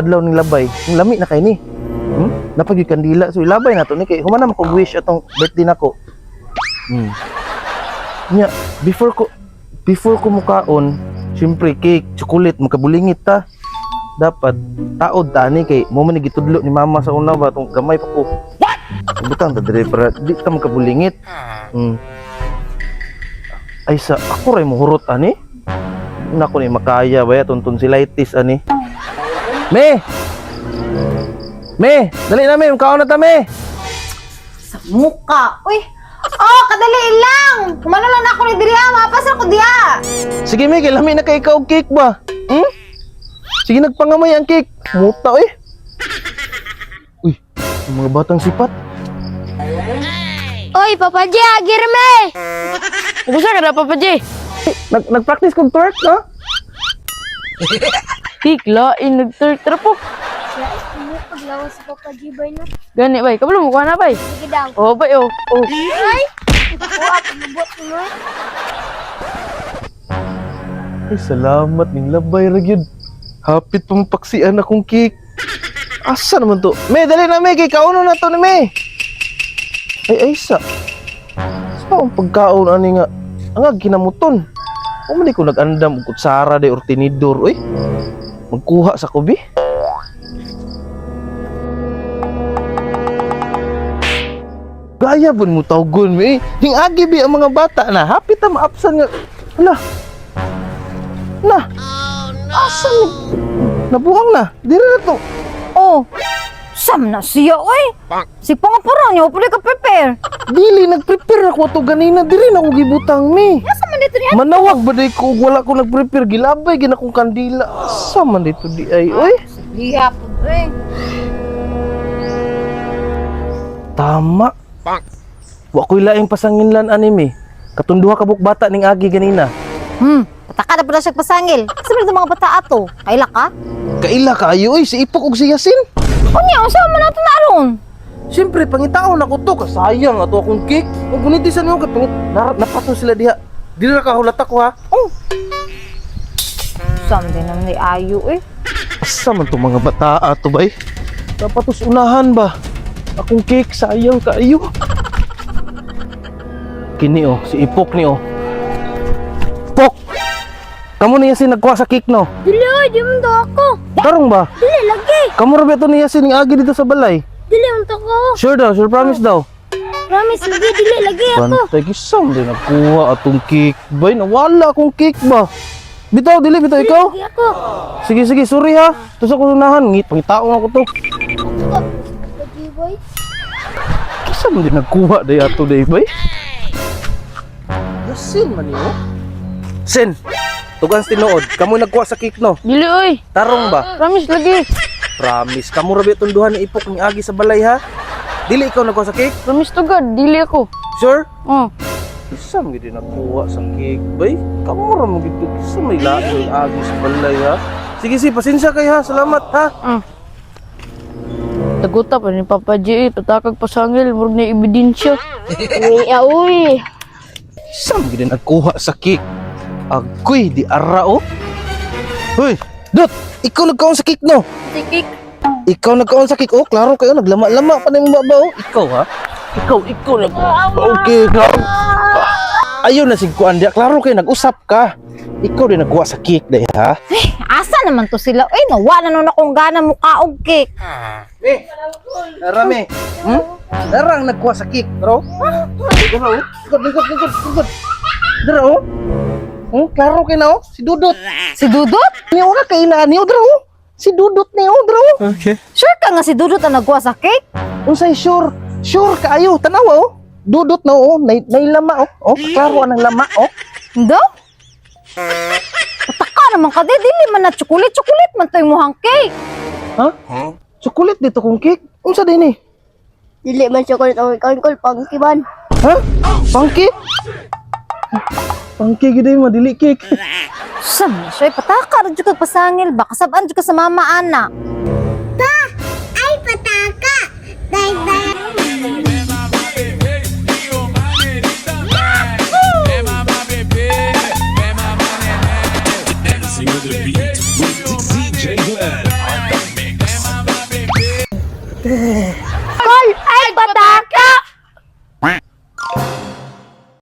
Adlaw ning labay. Ang lami na kay ni. Napag yung kandila. So ilabay na to ni kay human na ko wish atong birthday nako. Nya, before ko mukaon, syempre cake, chocolate, makabulingit ta. Dapat taod ta ni kay mo man ni gitudlo ni mama sa una ba tong gamay pa ko. What? Butang ta dire para di ta makabulingit. Ay sa ako ray muhurot ani. Nako ni makaya ba ya tonsilitis ani. Me! Me! Dali na me, kaon na ta me. Sa muka. Uy! Oh, kadali lang! Kumano lang na ako ni Diria, mapasar ko diya! Sige me, kay lami na kay ikaw og cake ba? Sige, nagpangamay ang cake. Muta eh. Uy, ang mga batang sipat. Oy, Papa J, agir me! Usa ka na, Papa J. Nag-practice kog twerk, no? Hikla, in nag-twerk tra po. Paglawas sa Papa J, bay no? Gani, bay. Kabalo mo, kuha na, bay. Sige daw. Oh, bay, oh. Oh. Ay! Oh, ako nabot mo. Ay, salamat ning labay ra gyud. Hapit pa mapaksian akong cake. Asa naman to? Me, dali na me, kay kauno na to ni me. Ay, ay sa. Sa ang pagkaon ani nga ang ginamuton. O man di ko nag-andam og kutsara day or tinidor, uy. Magkuha sa kubi. Gaya pud mo tawgon me. Ding agi bi ang mga bata na hapit ta maapsan nga. Hala. Na. Asa ni? Nabuang na. Diri na to. Oh, sam na siya, uy! Si pangapura niya, pwede ka prepare. Dili nagprepare ako ato ganina diri na ako gibutang mi. Asa man dito niya? Manawag ba day ko ug wala ko nagprepare, gilabay gina akong kandila. Asa man dito di ay oy? Diya po, uy. Tama. Wa ko'y laing pasanginlan ani mi. Katunduha ka buk bata ning agi ganina. Pataka na pala siya pasangil. Asa man dito mga bata ato? Kaila ka? Kaila kaayo oy, si Ipok ug si Yasin. Unya, unsa man nato na aron? Siyempre, pangitaon ako to, kasayang ato akong cake. Ug gunitisan mo kay pangit napato sila diha. Dili ra ka hulata ko ha. Oh. Sam din naman ni ayo, eh. Asa man to mga bata ato bay? Dapat us unahan ba? Akong cake, sayang kaayo. Kini oh, si Ipok ni oh. Pok! Kamu ni Yasin nagkuha sa cake no? Dili, oy, di man daw ako. Karong ba? Dili, lagi. Kamu ra ba ito ni Yasin ng agi dito sa balay? Dili, unta ko. Sure daw, sure promise daw. Promise, lagi, dili, lagi ako. Bantay kisam din nagkuha atong cake. Bay, nawala akong cake ba? Bitaw, dili bitaw ikaw. Lagi ako. Sige, sige, sorry ha. Ito sa kusunahan, ngit pangitaon ako to. Papa J, boy. Kisa mo din nagkuha day ato day bay? Yasin man niyo. Sin. Tugan sa tinuod, kamo nagkuha sa cake no. Dili, oy. Tarong ba? Promise, lagi. Promise, kamo ra ba itong duha ni Ipok ni Agi sa balay ha? Dili ikaw nagkuha sa cake? Promise to God, dili ako. Sure? Oh. Kisa mo gid nagkuha sa cake bay? Kamo ra mo gid kisa may lain Agi sa balay ha? Sige si, pasensya kay ha. Salamat ha. Taguta pa ni Papa J, eh. Patakag pasangil, murag na ebidensya. Uy, ah, uy. Kisa mo gid nagkuha sa cake. Agoy, di ara oh. Hoy, Dot, ikaw nagkaon sa cake no? Tikik. Ikaw nagkaon sa cake. Oh, klaro kayo naglama-lama pa nimo ba oh. Ikaw ha? Ikaw, ikaw nag. Okay, klaro. Ayaw na sigkuan diya. Klaro kayo nag-usap ka. Ikaw din nagkuha sa cake day ha. Asa naman to sila? Uy, nawa na nun akong gana mukha og cake. Me. Nara me. Nara ang nagkuha sa cake, bro. Dara oh. Likod, likod, likod, likod. Dara oh. Klaro kayo na oh. Si Dudot. Si Dudot? Ni ora kay ila niyo dara oh. Si Dudot niyo dara oh. Sure ka nga si Dudot ang nagkuha sa cake? Unsay sure? Sure kaayo. Tanawa oh. Dudot na oh. Nay, nailama oh. Oh, klaro ang lama oh. Hindi? Pataka naman ka, di. Dili man na chocolate. Chocolate man to imuhang cake. Ha? Chocolate dito kong cake. Unsa din eh? Dili man chocolate ang ikaw, kol, pangkiban. Ha? Pangki? Pangki gid mo dili cake. Sam na siya, pataka ra jud kag pasangil ba? Kasab-an jud ka sa mama ana. Ay, pataka. Day, day. Dancing with the beat with DJ Glenn on the mix. Kol, ay pataka!